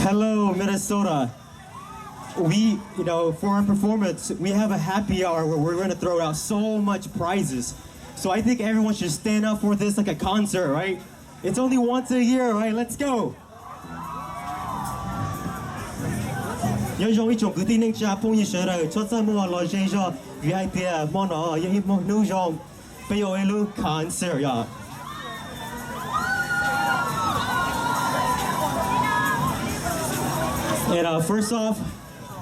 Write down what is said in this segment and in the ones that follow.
Hello, Minnesota. We, you know, for our performance, we have a happy hour where we're going to throw out so much prizes. So I think everyone should stand up for this like a concert, right? It's only once a year, right? Let's go. Nyob zoo ib tsoom kwv tij neej tsa phooj ywg sawv daws, txhob txaj muag los ze zog vim hais tias hmo no yog ib hmo hnub zoo, peb yuav ua ib lub concert yom. And uh, first off,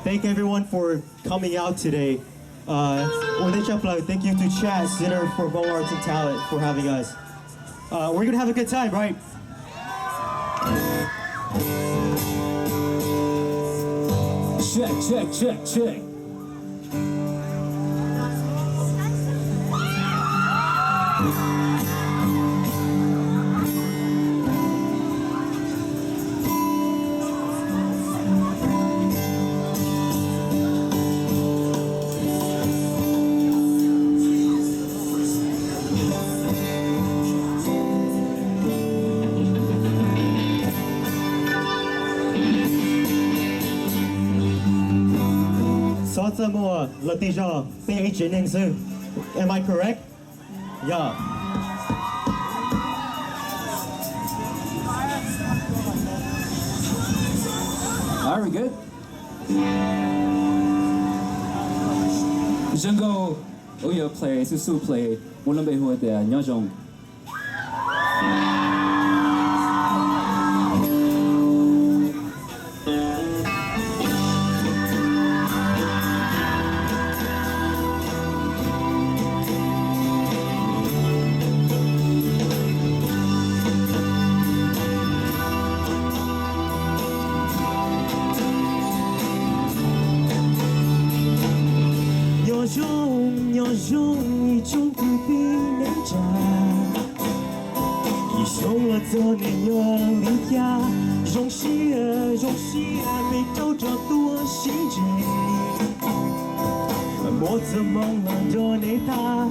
thank everyone for coming out today. Uh, ua ntej tshaj plaws, thank you to Chat Center for Hmong Arts and Talent for having us. Uh, we're gonna have a good time, right? Check, check, check, check. Txhob txaj muag los tig zog, peb yog ib tsev neeg xwb. Am I correct? Yeah. Are we good? Zoo nkauj, wb yuav play xub xub play, muaj lub npe hu tias Nyob Zoo. Nyob zoo, nyob zoo ib tsoom kwv tij neej tsa. Ib xyoo los txog nej nyob li cas, zoo siab zoo siab peb rov tuaj sib ntsib. Muaj txoj hmoo los nrog nej tag,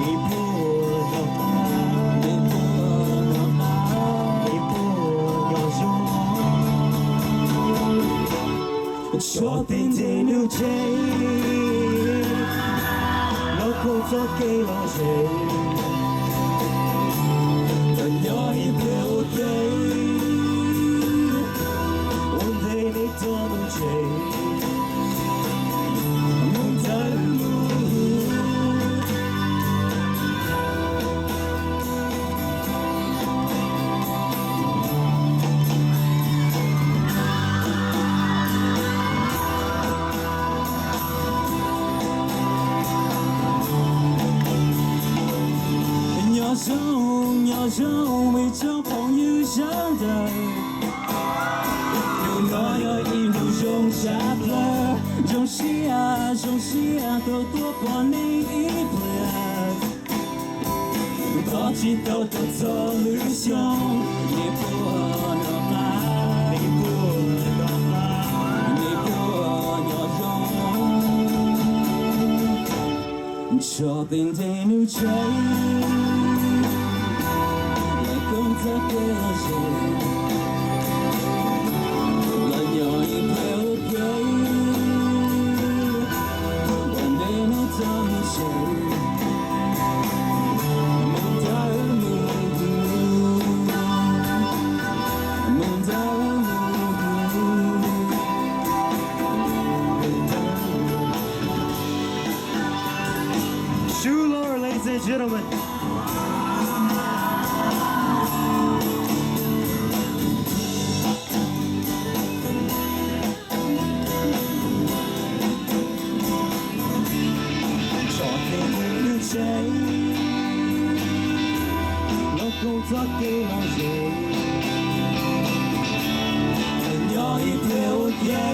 nej puas noj qab, nej puas noj qab, nej puas nyob zoo. Tso tes nte nws tseg, los koom txoj kev lom zem, los nyob ib pliag ua ke, ua ntej nej rov mus tsev, mus ntawm lub Nyob zoo, nyob zoo ib tsoom phooj ywg sawv daws. Hnub no yog ib hnub zoo tshaj plaws, zoo siab zoo siab tau tuaj pom nej ib pliag. Thov tsis tau tuaj txog lwm xyoo, nej puas noj qab, nej puas noj qab, nej puas nyob zoo. Tso tes nte nws tseg, los koom txoj kev lom zem, los nyob ib pliag ua ke, ua ntej nej rov mus tsev, mus ntawm lub, mus ntawm lub. Shoe Lord, ladies and gentlemen. Tso tes nte nws tseg, los koom txoj kev lom zem, los nyob ib pliag ua ke,